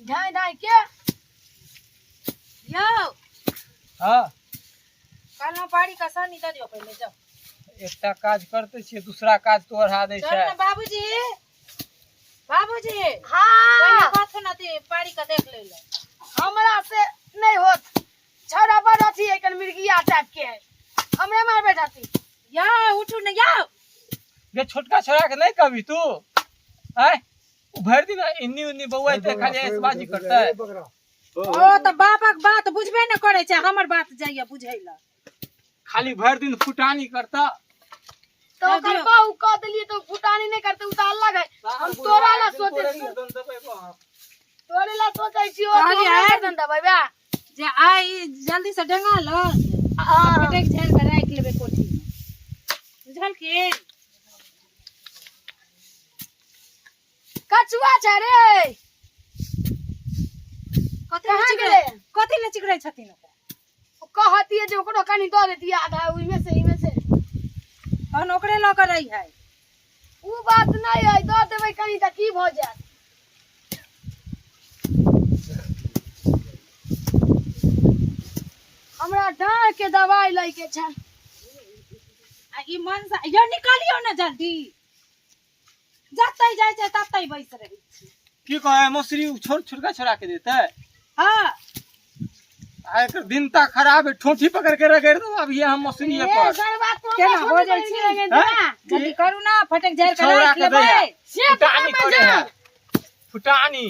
धाय धाय के यौ हाँ कहलहुँ बाड़ी का सानी दऽ दियौ पहिले जाउ एकटा काज करते छियै दूसरा काज तोहर हा दै चल छै ने बाबूजी बाबूजी हाँ पहिले कहथुन अथी बाड़ी का देख लै लए हमरा से नहीं होत छौड़ा बड़ अथी है कन मिर्गिया टाइप के है हमरे मारबे जाती यौ उठू ने यौ गे छोटका छोरा के नहीं कहबी तू आय उ भरि दिन इन्नी उन्नी बौआइते खाली ऐसबाजी करतै ओ तऽ बापक बात बुझबे ने करै छै हमर बात जाइए बुझै लए खाली भरि दिन फुटानी करता तो ओकर बहु कह देलिए तो फुटानी नहीं करते उ तो अलग है हम तोरा ला सोचे छी तोरे ला सोचे छी ओ कहलियै। हमरा गर्दन दबेबे जे आइ जल्दी से डेंगा ल फटकि झाड़ि कऽ राखि लेबै कोठीमे बुझलखिन कछुआ छै रे कथी लए कहाँ चिकरै गेलै? कथी लए चिकरै छथिन ओकरा ओ कहतियै जे ओकरो कनि दऽ देतियै आधा ओहिमे से एहिमे से तहन ओकरे लऽ कऽ रही है उ बात नहि है दऽ देबै कनि तऽ की भऽ जायत हमरा डाँड़ के दवाइ लैके छै आ ई मन से यौ निकालियौ ने जल्दी जतै जाइ छै ततै बैस रहै छी की कहे मौसरी उ छोड़ छोड़का छोड़ा के देतै हँ आ एकर दिनता खराब है ठोठी पकड़ के रगड़ देब अभी हम मौसरी ए पर गरबा तो केना हो जाइ छी? हैं? जल्दी करू ना फटक झाड़ि कऽ छौड़ा राखि के लेबै दैया। से फुटानी करे है फुटानी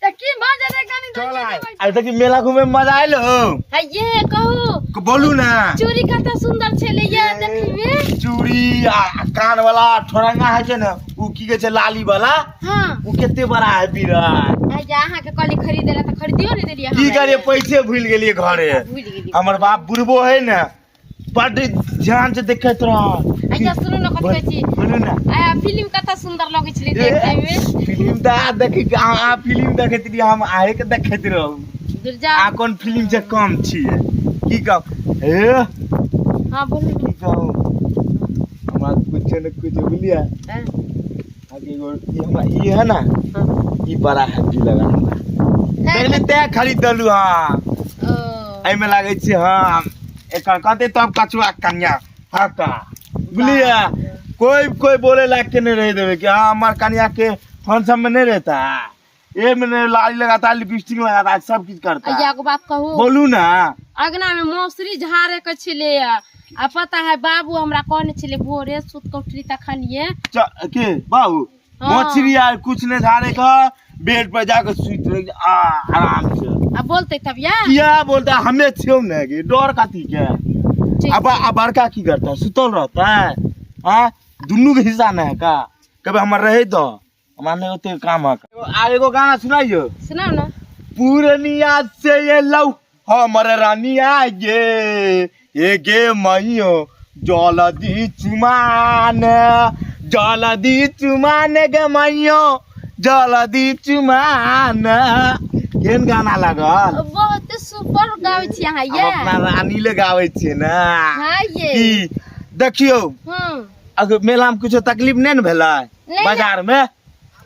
तऽ की भऽ जेतै कनि चल दऽ आइ देबै आइ देखी मेला घूमे में मजा आयल हो है ये कहू बोलू ना चूड़ी कते सुंदर छलै ये देखै में चूड़ी आ कान वाला ठोरंगा है छै ने उ की कहै छै लाली वाला हां उ कते बड़ा है विराट आ जा अहाँ के कहली खरीदे ला त खरीदियो ने देलियै की हमरा करिए पैसे भूल गेलिए घरे भूल गेलियै हमर बाप बुढ़बो है ने बड ध्यान से देखैत रह अच्छा सुनू ने कथी कहै छी बोलू ना आ फिल्म कते सुंदर लगै छलै देखै में फिल्म तऽ आ देखी अहाँ फिल्म देखैत रहियै हम अहें के देखैत रहू दुर्जा आ कोन फिल्म से कम छियै की कहू हे हां बोलू की कहू हमरा कुछ ने कुछ बुझलियै हाँ, आगे एगो ई हमरा ई है ना हाँ। ई बड़ा हैप्पी लगा हमरा पहिले तैं खरीदलू हाँ ओ एहिमे लागै छै हाँ एकर कहते तब कछुआ कन्या हाँ का बुझलियै कोई कोई बोले लायक के नहीं रह देवे कि हाँ हमार कन्या के फंक्शन में नहीं रहता है ए में नहीं लाली लगाता है लिपस्टिक लगाता है सब कुछ करता अइया है एगो बात कहू बोलू ना अगना में मौसरी झाड़े के छलै आ पता है बाबू हमरा कहने छलै भोरे सुत के उठली तखनिये के बाबू हाँ। मछली आर कुछ नहीं झाड़े का बेड पर जाकर सुत रह आ आराम से आ बोलते तब या किया बोलता है, हमें छियो ने कि डर कथी के ठीक अब अब बड़का की करता है सुतल रहता है हाँ दुनू के हिस्सा न है का कभी हमर रहे दो हमरा नहीं होते काम है आ एगो गाना सुनाइयो सुनाउ ना पूर्णिया से ये लौ हमर रानिया गे ये गे मैयो जलदी चुमान जलदी चुमान गे मैयो जलदी चुमान केहन गाना लागल बहुत सुपर गाबै छी अहाँ हम ये अपना रानी ले गाबै छियै ने हाँ ये की देखियौ हम्म अगर मेला में कुछो तकलीफ नहीं ने भेलै नहीं। बाजार में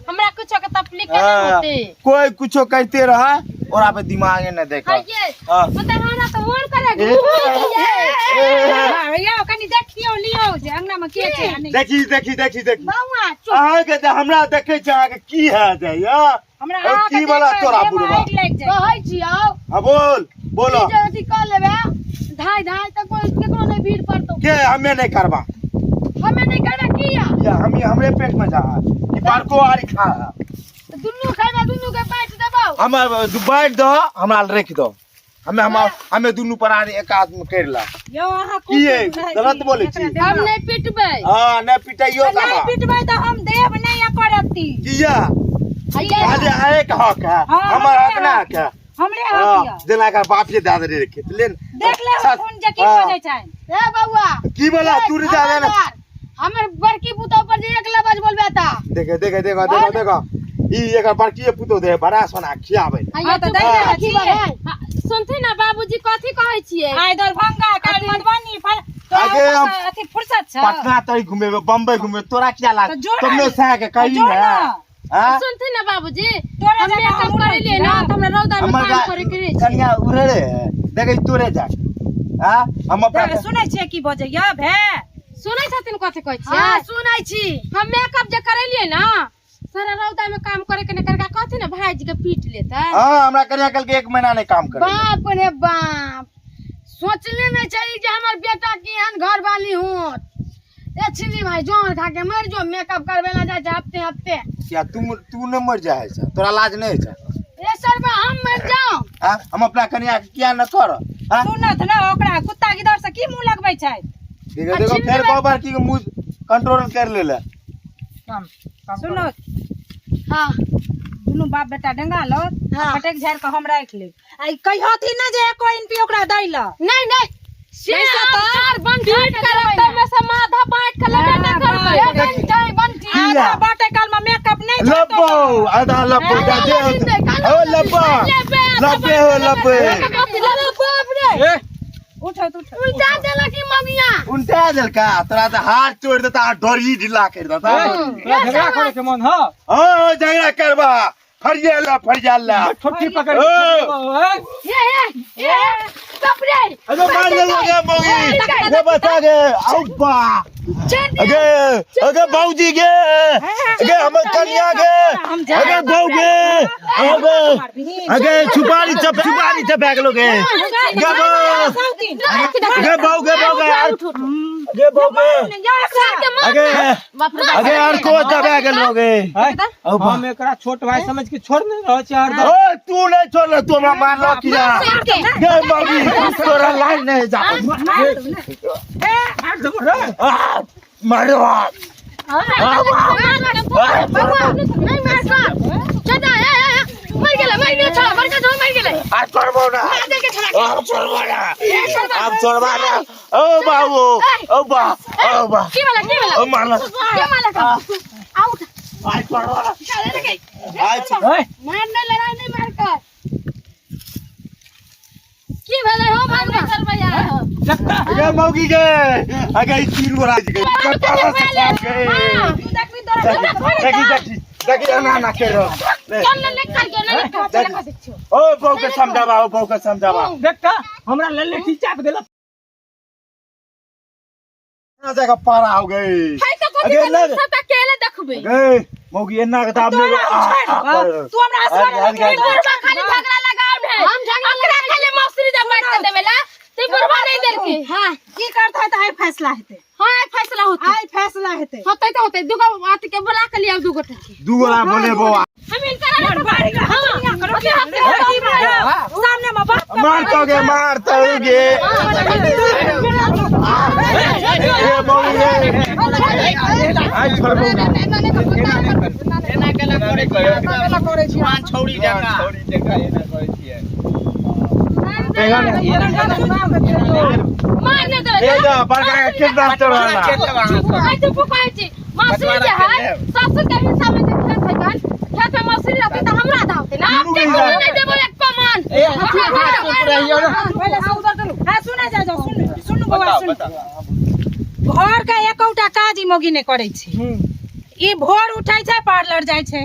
हमरा कुछो के तकलीफ नहीं हाँ, होते कोई कुछो कहते रहे और आप दिमाग ने देखा हाँ ये हाँ। पता हमरा तो मन करे ए, घूमे के ये यौ कनि देखियौ लियौ जे अंगना में के छै आ नहि देखी देखी देखी देखी बौआ चुप अहाँके तऽ हमरा देखै छै अहाँके की है जाइया हमरा ओ, अहाँके की वाला देख कऽ तोरा देहमे बुढ़बा? आगि लागि जाइ कहै छियौ हाँ बोल बोलो की जे अथी कऽ लेबै धाय धाय तऽ कोई केकरो नहि भीड़ पड़तौ के हमे नहीं करबा हमे नहि करबै किया या हम हमरे पेट में जा ई बड़को आरी खा तऽ दुनू खैबै दुनू के बाँटि देबौ हम बाँटि दो हमरा रख दो हमे हम हमे दुनू प्राणी एक आदमी कर ला यौ अहाँ की है? गलत बोलै छी? हम नहीं पिटबै हाँ नहीं पिटाइयो का नहि पिटबै तऽ हम देब नहि एको रत्ती किया हैया खाली एक हक है हाँ, हमर हमरे हक ना हक है हमरे हक हाँ, यऽ जेना एकर बाप ये दादा रे खेत ले न। देख ले खून जे की हाँ। भऽ जाइ छनि ए बौआ की बोला ए, तू जा ना खबरदार, हमर बड़की पुतोह पर जे एक लबज बोलबे ता देखे देखे देखो देखो देखो ई एकर बड़की पुतो दे बड़ा सोना खियाबै हैया हाँ, तऽ चुप दै रह। ने छी। हाँ, सुनथिन ना बाबूजी कथी कहै छियै आइ दरभंगा काल्हि मधुबनी फल तोरा आगे हम- ओतऽ अथी फुर्सत छौ पटना तरी घुमेबे बम्बई घुमेबे तोरा किया लाग तऽ जोड़ तुमने ना। सह के कही जोड़ ना ना। हां सुनथिन ना बाबूजी, तोरे हम जकाँ मेकअप हमहूँ करेलियै रहै ना छी। तऽ हमरा रौदा में हमर काम करे के रहै छै। कनिया उड़े है देखै तोरे जा हां हम अपना सुनै छियै की बजैया भे? सुनै छथिन कथी कहै छियै? हां सुनै छी। हम मेकअप जे करेलियै ना, सारा रौदा में काम करे के नहीं करके कहथिन ना भाईजी के पीट लेतै। हां हमरा कनिया कल के 1 महीना नहीं काम करे। बाप रे बाप, सोचले नहीं चाहिए कि हमर बेटा के एहन घर वाली होत। ए छिनी भाई जोर खा के मर जो, मेकअप करबे ला जाय छै हफ्ते हफ्ते। क्या तू न मर जाय छै, तोरा लाज नहीं छै? ए सरबा हम मर जाओ। हां हम अपना कनिया के किया न कर? हां सुनत न ओकरा कुत्ता गिदड़ से की मुंह लगबै छै? देखो देखो फेर बार की मुंह कंट्रोल कर लेले। काम काम सुनो। हां दुनू बाप बेटा डेंगा लो, हाँ। पटक झाड़ के हम राख लेब। आ ई कहियोथिन ना जे एको इनपी ओकरा दै ल। नहीं नहीं, से नहीं हम सता। चार बंटी पीट के के देबै रखतै में से माधा बाँट के लेबे ना करबै। ए बंटी, बंटी। आधा बाटे काल में मेकअप नहीं लब्बो आधा लब्बो जा दे ओ लब्बो लब्बे हो लब्बे। अरे बाप रे, ए उठो उठो। उल्टा देलक ई ममिया। उल्टा देलका तोरा त हाथ तोड़ देता, डरी ढिला कर देता। तोरा झगड़ा करे के मन ह? हां झगड़ा करबा, फरिया ला फरिया ला। छोटकी पकड़ ओ। के ए ए ए बाप रे, अरे मार देलक गे मौगी, गे बचा गे। औ बा अगे अगे बाबूजी गे, अगे हमर कन्या गे, अगे बहू गे, अगे अगे छुपारी चप छुपारी चप गेलो गे। गे बहू गे, बहू गे, बहू गे, गे बहू गे, अगे अगे और को दबा गेलो गे। औ बा। हम एकरा छोट भाई समझ के छोड़ नहीं रहल छी हरदम। ओए तू नहीं छोड़, तू हमरा मारलो किया गे बाबू, तोरा लाइन नहीं जा। मार देबो रे। मारो नहीं मार कर चटा। ए ए मर गेलै, मर गेलै छोड़ा, बड़का छोड़ा मर गेलै। आ छोड़बो ना, मार दे के छोड़ा। आ छोड़बो ना, अब छोड़बा ना। ओ बाबू, ओ बा, ओ बा, की वाला, की वाला ओ मारला, के मारला? आउट। आ छोड़बो ना, चले रे। आ छोड़। ओए मार नहीं, लड़ाई नहीं, मार कर की भेलै हो भागवा करबै यार। जत्ता अगे मौगी गे, अगे ई तीन गोरा गे, कपाला से छाप गे। तू देखबी तोरा देखी देखी देखी एना ना कर ले। चल ले ले कर के ले देखी। ओ बहू के समझावा, ओ बहू के समझावा। देखता हमरा लल्ले चाप देलक। ना जगह पारा हो गई। है तऽ कथी अगे करबै? ना सबटा केले देखबै। गे मौगी एना के दाब तोरा हम छोड़, तू हमरा असगर आगे, आगे, बुढ़वा खाली झगड़ा लगाव है। हम झगड़ा ओकरा खाली मौसरी दे बांट के देवेला, ते बुढ़वा नहीं देलके। हां की करतै त आइ फैसला हेतै। हां आइ फैसला होतै। आइ फैसला हेतै। होतै तऽ होतै, दुगो अथी के बुला के लियाउ दुगो के। दू गोरा बोले बौआ। हम इनकर बारी के हाथ करो की सामने में बाप मार तो गे, मार तो गे। ए मौगी गे, आई छोड़बो ना। छौड़ी जकाँ एना करै छियै। मार नहि देबै। ए जा बड़का के कितना चढ़ाला। आइ तो पुकारै छी मौसरी जे है ससुर के हिस्सा में जे खेत है तहन खेत में मौसरी रहतै तऽ हमरा आधा होतै ना। दुनू के केकरो हिस्सा। नहि देबो एक कमान। ए, हाथ रहियो ना। पहिले से उधर चलू। हां सुनै जा जाओ, सुन सुन बौआ बताओ सुन। बताओ। घर के एकोटा काज ई मौगी नहि करै छै। ई भोर उठै छै पार्लर जाइ छै,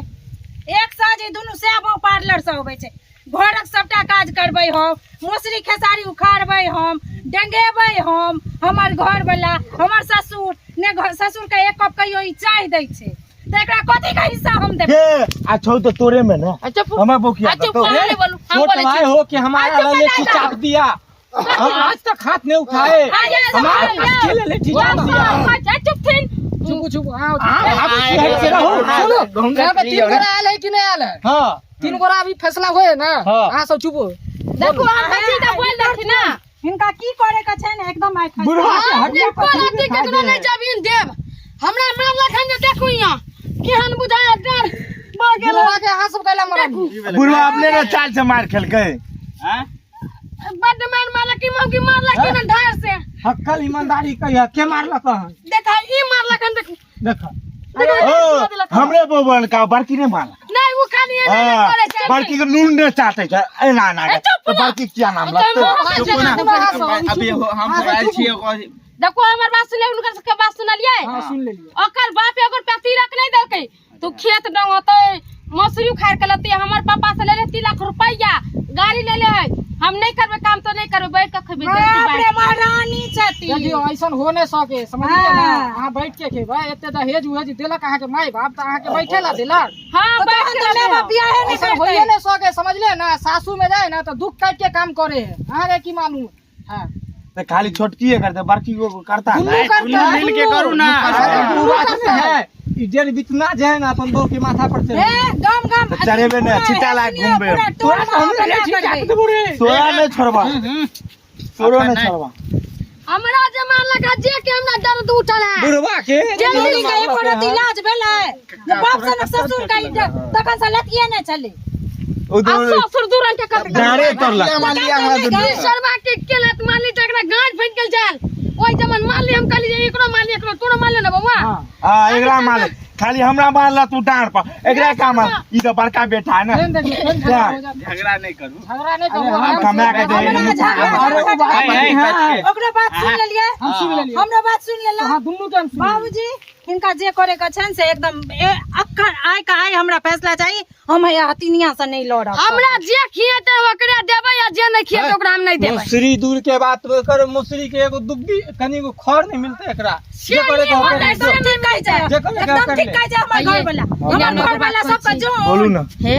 एक साँझ ई दुनू सएह बहु पार्लर से अबै छै। घरक सबटा काज करबै हम, मौसरी खेसारी उखाड़बै हम, डेंगेबै हम, हमर घरवला हमर ससुर ने ससुर के एक कप कहियो ई चाय दै छै तऽ एकरा कथी के हिस्सा हम देबै? गे आ छौ तो तोरे में ना। अच्छा हमरा बोकिया अच्छा तो बोले बोलू हम छोट बोले भाई हो के हमारा अच्छा, लल्ले बता चाप दिया, हम आज तक हाथ नहीं उठाए। हमारे पास के लल्ले चाप दिया। चुप थिन। चुप चुप। हाँ आप आप से रहो। सुनो, यहाँ पे 3 गोरा आयल है कि नहीं आयल है? हां 3 गोरा अभी फैसला हुए ना। हाँ। अहाँ सब चुप हो। देखो हम तऽ सीधा बोल देथिन ना। हिनका की करे के छै ने एकदम आइ फैसला। बुढ़वा के हम हड्डी एको रत्ती केकरो नहीं जमीन देब। हमरा मारलक हन जे देखू यहाँ केहन बुझाय डर भऽ गेल। बुढ़वा के अहाँ सब कैला मारब? बुढ़वा अपने ने चाल से मार खेलकै। आँय? बड्ड मार मारलक की मौगी मारलक की ने ढार से। हक्कल ईमानदारी कहिया के मारलक हन? देखा ई मारलक हन देखू। देखा ओ हमरे बौआ का बड़की ने मारलक। नहीं वो खाली एना हाँ, करे छै। बड़की के नून ने चाटे छै एना एना के। चुप तो ना। बड़की किया नाम लगतै? चुप ना। अभी हम सब आयल छियै देखो हमर बात सुनले, हुनकर सबके बात सुनलियै? हाँ सुन लेलियै। ओकर बाप एगो रुपया तिलक नहीं देलकै। तू खेत डंगतै मसूरी उखाड़ के लती हमर पापा से ले ले 3 लाख रुपया गाड़ी ले ले है। हम नहीं करबे काम तो नहीं करबे, बैठ के खेबे। बाप रे महारानी छथिन। देखियो ऐसन हो नहीं सके, समझलिए ना? हाँ। अहाँ बैठ के खेबै, एते दहेज उहेज देलक अहाँके माय बाप तऽ अहाँके बैठे ला देलक। हां तो बैठ तहन के तऽ माय बाप बियाहे नहि ऐसन होइए करतै। नहीं सके, समझलिए ना? सासू में जाए ना तो दुख काट के काम करे है, अहाँके की मालूम? हाँ तो खाली छोटकी है करते, बड़की को करता है। दुनू करता दुनू है, मिल के करू ना। दुनू पूरा करता है। है ई डेढ़ बितना जे है ना अपन बहू के माथा पर से हे गाम गाम तो चढ़ेबे ने, छिटा लाग घूमबे। पूरा टोल तोरा में हम हल्ला ले करबै। छी देबो रे। तोरा नहीं छोड़बा, तोरो नहीं छोड़बा। हमरा जे मारलक है जे के हमरा दर्द उठल है। बुढ़वा के जल्दी के एको रति लाज भेलै जे बाप सनक ससुर के तखन से लतिये नहि छलै। ओ आ दुनू ससुर दू रंग के करते। डाँड़े तोड़लक। ई सरवा के केलत मारली तऽ एकरा गाँठ फटि गेल छल। ओहि जमन मारली हम कहली जे एकरो मारली एकरो तोरो मारले ना बौआ। हाँ एकरा मारले, खाली हमरा मारला तू डाँड़ पर, एकरा का मार? ई तो बड़का बेटा है ना। फेन देखियो, फेन झगड़ा हो जात। झगड़ा नहीं करू। झगड़ा नहीं करू, अरे आराम से कमा के दे। हमरा झगड़ा अरे ओ बाप नहीं, रे, नहीं, ओकरो बात सुन लेलियै, हम सुन लेलियै। हमरो बात सुन लेला। हाँ दुनू के हम सुन लेलियै। बाबूजी हिनका जे करे के छनि से एकदम अक्खन आइ के आइ हमरा फैसला चाही। हम हैया हतिनिया से नहीं लड़ब। हमरा जे खिएतै ओकरे देबै आ जे नहीं खिएतै ओकरा हम नहीं देबै। मुसरी दूर के बात कर, मुसरी के एगो दुब्बी कनी एगो खर नहीं मिलते एकरा। से जे करे के नहीं ओकरे होतै, दे। से ठीक कहै छै, जे करे के एकदम ओकरे ठीक ले। कहै छै हमर घर वाला, हमर घर वाला सबके जो बोलू ना। हे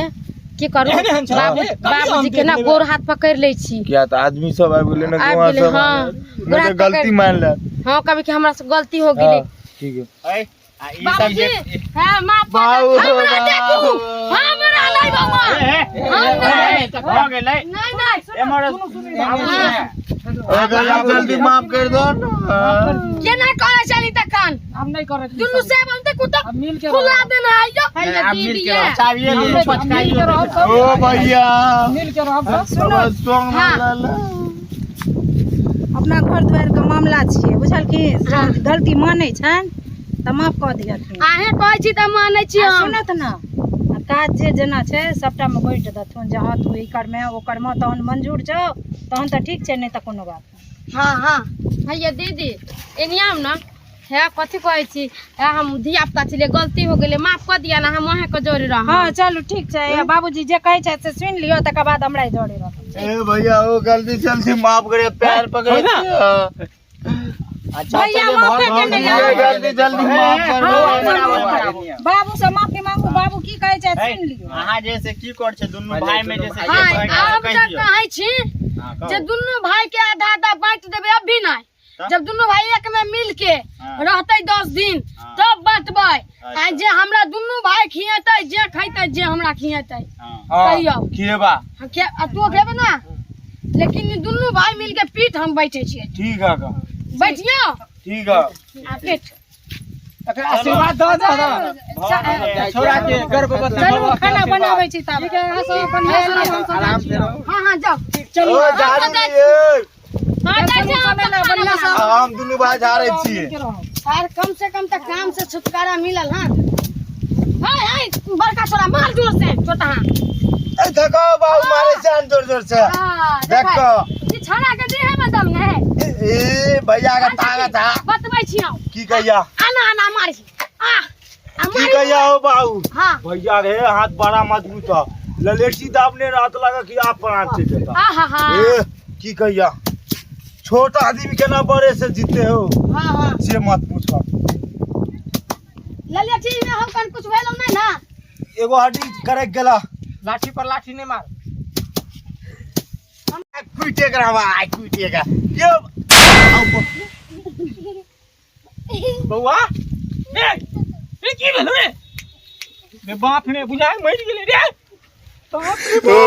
की करू एहन एहन छौड़ा, बाबू हे, कभी हम बाबूजी के देख ना लेबै। गोर हाथ पकड़ लै छी। किया तो आदमी सब आबि गेलै ना, आबि गाँव गेलै, सब हाँ। आबि गेलै। गोर नहीं हाथ तो गलती पकड़- मान ले। हाँ कभी कि हमरा से गलती हो गेलै। हाँ, ठीक है। ऐ, आ ई सब बाबूजी जे हां माफ कर बाबू, हमरा देखू, हमरा नहीं बौआ, हम नहीं। भऽ गेलै। नहीं नहीं एमहर जल्दी जल्दी माफ कर दो ना। केना करे चली तखन? हम नहीं करे छी। दुनू से हम ते कुत्ता हम मिल के फुला रहब। देना है यो। हैया आब मिल दीदी के रहब। चाबिये हम ले, मिल के पचकाइयो रहब सब। ओ भैया मिल के रहब सब। सुनो सॉन्ग हाँ। अपना घर द्वार के मामला छियै, बुझलखिन? गलती मानै छनि तऽ माफ कऽ दिहथिन। अहें कहै छी तऽ मानै छी आ हम। सुनत ना, आ काज जे जेना छै सबटा मे बाँटि देथुन जे हँ तू ई करमे ओ करमे, तहन मंजूर छौ तहन तऽ ठीक छै, नहि तऽ कोनो बात नहि। हाँ हाँ हैया दीदी एनियाम ना हे कथी कहै छी, हे हम धिया पुता छलियै, गलती हो गेलै, माफ कऽ दिया ना, हम अहाँके जोड़े रहब। हँ चलू ठीक छै, आ बाबूजी जे कहै छथि से सुनि लियौ, तकर बाद हमरा जोड़े रहब। ए भैया ओ गलती चलती माफ करे, पैर पकड़े। अच्छा भैया चलिए, माफे भऽ केने गेलै। ये जल्दी जल्दी माफ कर दो। बाबू से माफी मांगू, बाबू की कहै छथि सुनि लियौ। अहाँ जे से की कर छै दुनू भाई में जे से हाँ जे आब कहि तऽ दियौ। कहै छी हाँ, कहू। जे दुनू भाई के आधा आधा बांटि देबै, अभी नहीं। तऽ? जब दुनू भाई एक में मिल के हाँ। रहतै 10 दिन हाँ। तब बांटबै। अच्छा। आ जे हमरा दुनू भाई खिएतै, जे खैतै, जे हमरा खिएतै। हाँ। हाँ, कहियौ। खिएबा। हम आ तू खेबै ना, लेकिन दुनू भाई मिल के पीठ हम बैठे छियै। ठीक है का। बैठियौ। ठीक है। आ पीठ। एकरा आशीर्वाद दऽ दऽ ना। छोड़ा के गर्भवती चलू भऽ के खाना आशीर्वाद। बनाबै छी तब। ठीक है, अहाँ सब अपन आराम से रहू। हाँ हाँ जाओ। चलू। ओ झाड़ू लिए। हां जाइ छी हम सब खाना बनाबै। हम दुनू भाई झाड़े छियै। मिल के रहब। आर कम से कम तऽ काम से छुटकारा मिलल। हाँ हाय हाय बड़का छोरा मार जोर से छोटा। हाँ ए देखो बाबू मारे से जोर जोर से। हाँ, देखो। ई छौड़ा के देह में दम नहीं। ए भैया के ताकत है। बतबै छी हम। की कहिया? आना आना मारी। आ, आ की मारी। कहिया हो बाबू? हाँ। भैया रे हाथ बड़ा मजबूत है, ललेटी दाबने रात लगा कि आप प्राण चल जाता। आ हा हा। ए की कहिया, छोट आदमी के ना बड़े से जीते हो। हाँ हाँ। से मत पूछो। ललेटी में हम कन कुछ भेलो नहीं ना। एगो हड्डी करे गेला। लाठी पर लाठी नहीं मार। कुटे करा भाई, कुटे का। यो बौआ, ए, ए की भेलो रे? रे बाप रे, बुझाय मरि गेलै रे। बाप रे बाप।